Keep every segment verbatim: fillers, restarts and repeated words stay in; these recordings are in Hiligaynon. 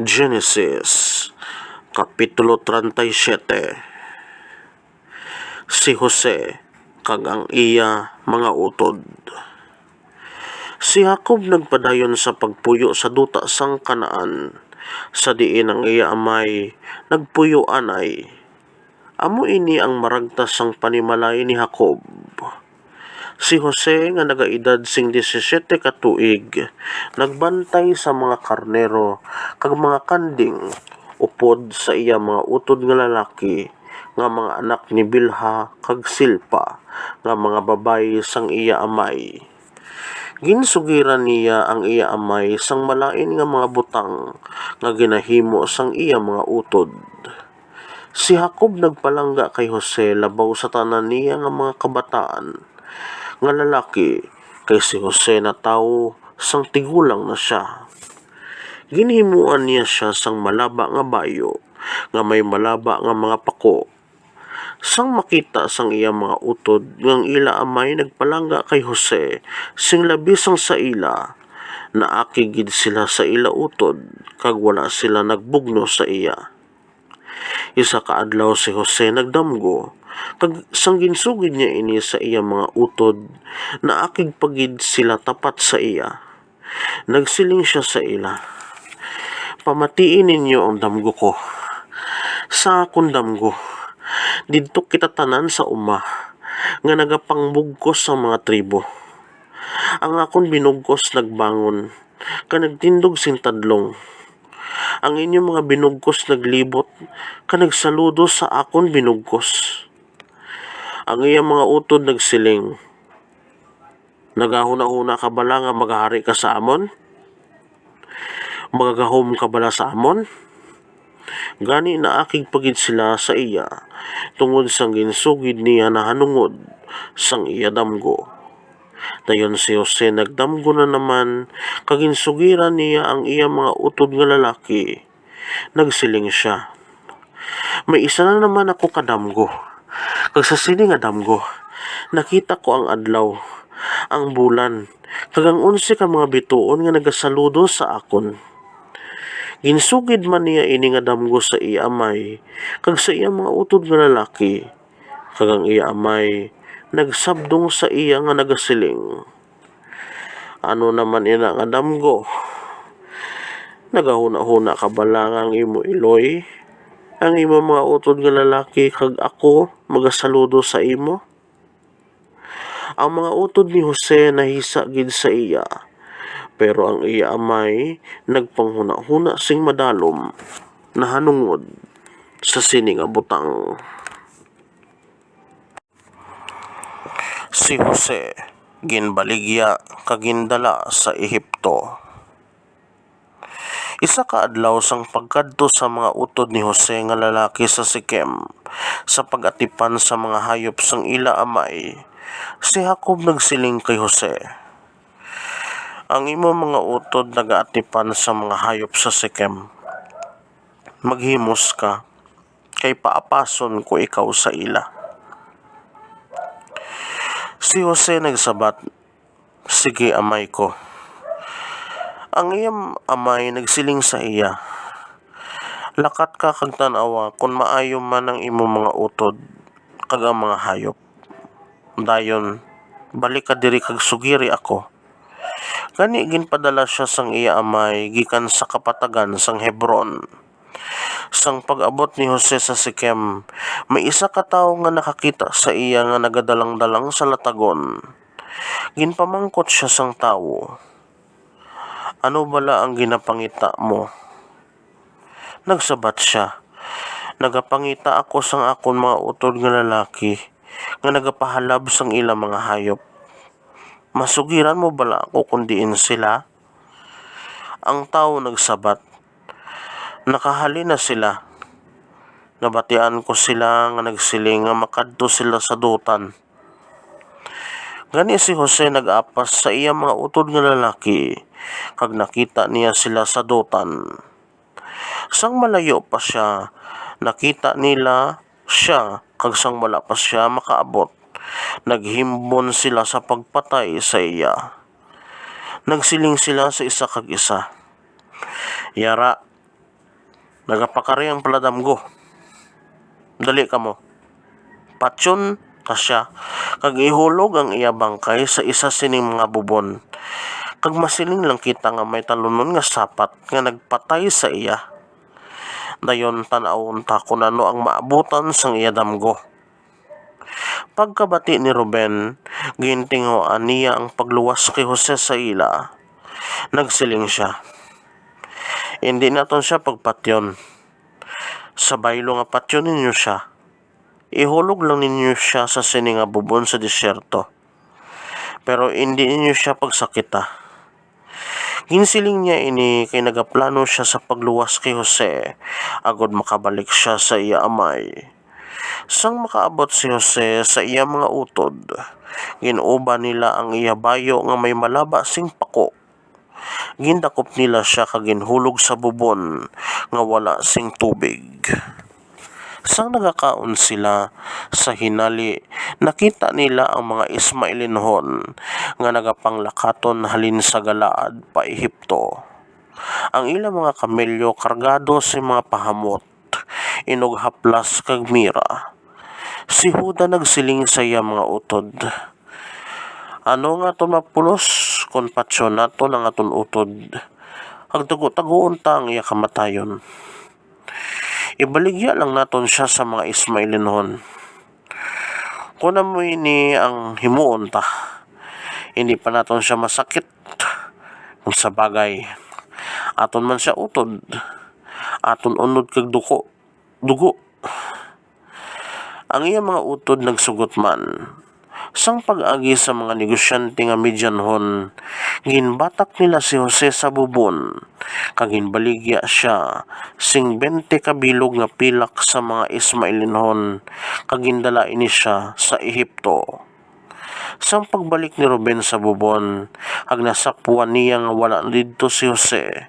Genesis, Kapitulo treinta y siete. Si Jose kag ang iya mga utod. Si Jacob nagpadayon sa pagpuyo sa duta sang Canaan, sa diin ang iya amay nagpuyo anay. Amo ini ang maragtas sang panimalay ni Jacob. Si Jose, nga nagaedad sing disisyete ka tuig, nagbantay sa mga karnero kag mga kanding upod sa iya mga utod nga lalaki, nga mga anak ni Bilha kag Silpa, nga mga babayi sang iya amay. Ginsugiran niya ang iya amay sang malain nga mga butang nga ginahimo sang iya mga utod. Si Jacob nagpalangga kay Jose labaw sa tanan niya nga mga kabataan nga lalaki, kay si Jose natawo sang tigulang na sia. Ginhimuan niya sia sang malaba nga bayo nga may malaba nga mga pako. Sang makita sang iya mga utod nga ang ila amay nagpalangga kay Jose sing labi sang sa ila, naakig gid sila sa ila utod, kag wala sila nagbugno sa iya. Isa ka adlaw si Jose nagdamgo, kag sang ginsugid niya ini sa iya mga utod, naakig pa gid sila tapat sa iya. Nagsiling sia sa ila, "Pamatii ninyo ang damgo ko. Sa akon damgo, didto kita tanan sa uma nga nagapangbugkos sang mga tribo. Ang akon binugkos nagbangon, kag nagtindog sing tadlong. Ang inyo mga binugkos naglibot, kag nagsaludo sa akon binugkos." Ang iya mga utod nagsiling, "Nagahunahuna ka bala nga magahari ka sa amon? Magagahom ka bala sa amon?" Gani naakig pa gid sila sa iya, tungod sang ginsugid niya nahanungod sang iya damgo. Dayon si Jose nagdamgo na naman, kag ginsugiran niya ang iya mga utod nga lalaki. Nagsiling sia, "May isa na naman ako kadamgo, kag sa sini nga damgo, nakita ko ang adlaw, ang bulan, kag ang onse ka mga bituon nga nagasaludo sa akon." Ginsugid man niya ini nga damgo sa iya amay kag sa iya mga utod nga lalaki, kag ang iya amay nagsabdong sa iya nga nagasiling, "Ano naman ina nga damgo? Nagahunahuna ka bala nga ang imo iloy, ang imo mga utod nga lalaki, kag ako magasaludo sa imo?" Ang mga utod ni Jose nahisa gid sa iya, pero ang iya amay nagpanghunahuna sing madalom nahanungod sa sini nga butang. Si Jose ginbaligya kag gindala sa Ehipto. Isa ka adlaw, sang pagkadto sa mga utod ni Jose nga lalaki sa Siquem, sa pag-atipan sa mga hayop sang ila amay, si Jacob nagsiling kay Jose, "Ang imo mga utod nagaatipan sa mga hayop sa Siquem. Maghimos ka, kay paapason ko ikaw sa ila." Si Jose nagsabat, "Sige, amay ko." Ang iya amay nagsiling sa iya, "Lakat ka kag tan-awa kon maayo man ang imo mga utod kag ang mga hayop. Dayon, balik ka diri kag sugiri ako." Gani ginpadala sia sang iya amay gikan sa kapatagan sang Hebron. Sang pag-abot ni Jose sa Siquem, may isa ka tawo nga nakakita sa iya nga nagadalang-dalang sa latagon. Ginpamangkot sia sang tawo, "Ano bala ang ginapangita mo?" Nagsabat sia, "Nagapangita ako sang akon mga utod nga lalaki nga nagapahalab sang ila mga hayop. Masugiran mo bala ako kon diin sila?" Ang tawo nagsabat, "Nakahalin na sila. Nabatian ko sila nga nagsiling nga makadto sila sa Dotan." Gani si Jose nag-apas sa iya mga utod nga lalaki, kag nakita niya sila sa Dotan. Sang malayo pa sia, nakita nila sia, kag sang wala pa sia makaabot, naghimbon sila sa pagpatay sa iya. Nagsiling sila sa isa kag isa, "Yara, Nagapakari ang paladamgo. Dali kamo. Patyon ta sia, kag ihulog ang iya bangkay sa isa sining mga bubon. Kag masiling lang kita nga may talunon nga sapat nga nagpatay sa iya. Dayon tan-awon ta kon ano ang maabutan sang iya damgo. Pagkabati ni Ruben, gintinguhaan niya ang pagluwas kay Jose sa ila. Nagsiling sia, "Indi naton sia pagpatyon. Sa baylo nga patyon ninyo sia, ihulog lang ninyo sia sa sini nga bubon sa disyerto. Pero indi ninyo sia pagsakita." Ginsiling niya ini kay nagaplano sia sa pagluwas kay Jose, agod makabalik sia sa iya amay. Sang makaabot si Jose sa iya mga utod, gin-uban nila ang iya bayo nga may malaba sing pako. Gindakop nila sia kag ginhulog sa bubon nga wala sing tubig. Sang nagakaon sila sa hinali, nakita nila ang mga Ismaelinhon nga nagapanglakaton halin sa Galaad pa Ehipto. Ang ilang mga kamelyo kargado sa mga pahamot, inog haplas kag mira. Si Juda nagsiling sa iya mga utod, "Ano nga aton mapulos kon patyon naton ang aton utod, kag tago-tagoon ta ang iya kamatayon? Ibaligya lang naton sia sa mga Ismaelinhon. Kon amo ini ang himuon ta, hindi pa naton sia masakit. Kung sa bagay, aton man sia utod, aton unod kag duko, dugo." Ang iya mga utod nagsugot man. Sang pag-agi sa mga negosyante nga Midianhon, ginbatak nila si Jose sa bubon, kag ginbaligya sia sing bente ka bilog nga pilak sa mga Ismaelinhon, kag gindala ini sia sa Ehipto. Sang pagbalik ni Ruben sa bubon, kag nasapwan niya nga wala na didto si Jose,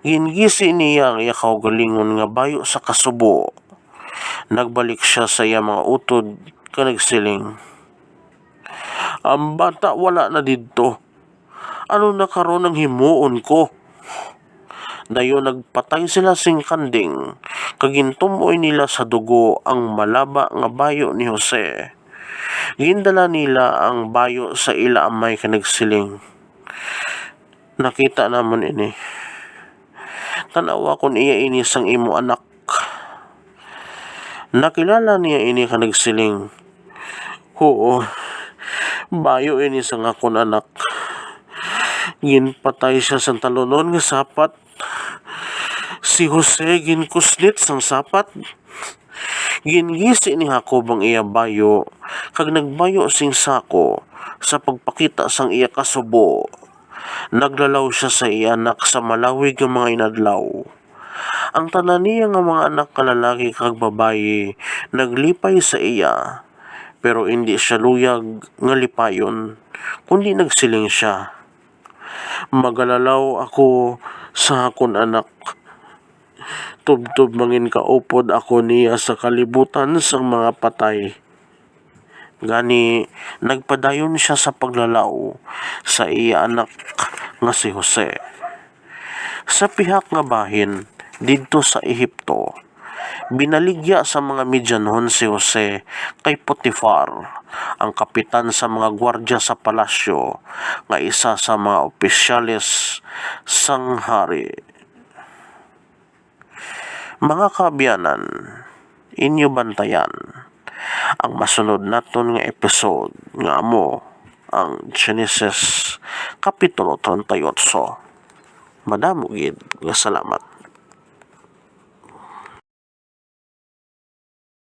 gingisi niya ang iya kaugalingon nga bayo sa kasubo. Nagbalik sia sa iya mga utod kag nagsiling, "Ang bata wala na didto. Ano na karon ang himuon ko?" Dayon nagpatay sila sing kanding, kag gintum-oy nila sa dugo ang malaba nga bayo ni Jose. Gindala nila ang bayo sa ila amay kag nagsiling, "Nakita namon ini. Tan-awa kon iya ini sang imo anak." Nakilala niya ini kag nagsiling, "Huo, bayo ini sang akon anak. Ginpatay sia sang talunon nga sapat. Si Jose ginkusnit sang sapat." Gingisi ni Jacob ang iya bayo, kag nagbayo sing sako sa pagpakita sang iya kasubo. Naglalaw sia sa iya anak sa malawig nga mga inadlaw. Ang tanan niya nga mga anak nga lalaki kag babayi naglipay sa iya, pero indi sia luyag nga lipayon, kundi nagsiling sia, "Magalalaw ako sa akon anak, tubtob manginkaupod ako niya sa kalibutan sang mga patay." Gani, nagpadayon sia sa paglalaw sa iya anak nga si Jose. Sa pihak nga bahin, didto sa Ehipto, binaligya sa mga Midianhon si Jose kay Potifar, ang kapitan sa mga gwardya sa palasyo, nga isa sa mga opisyales sang hari. Mga kaabyanan, inyo bantayan ang masunod naton nga episode, nga amo ang Genesis Kapitulo treinta y ocho. Madamo gid nga salamat.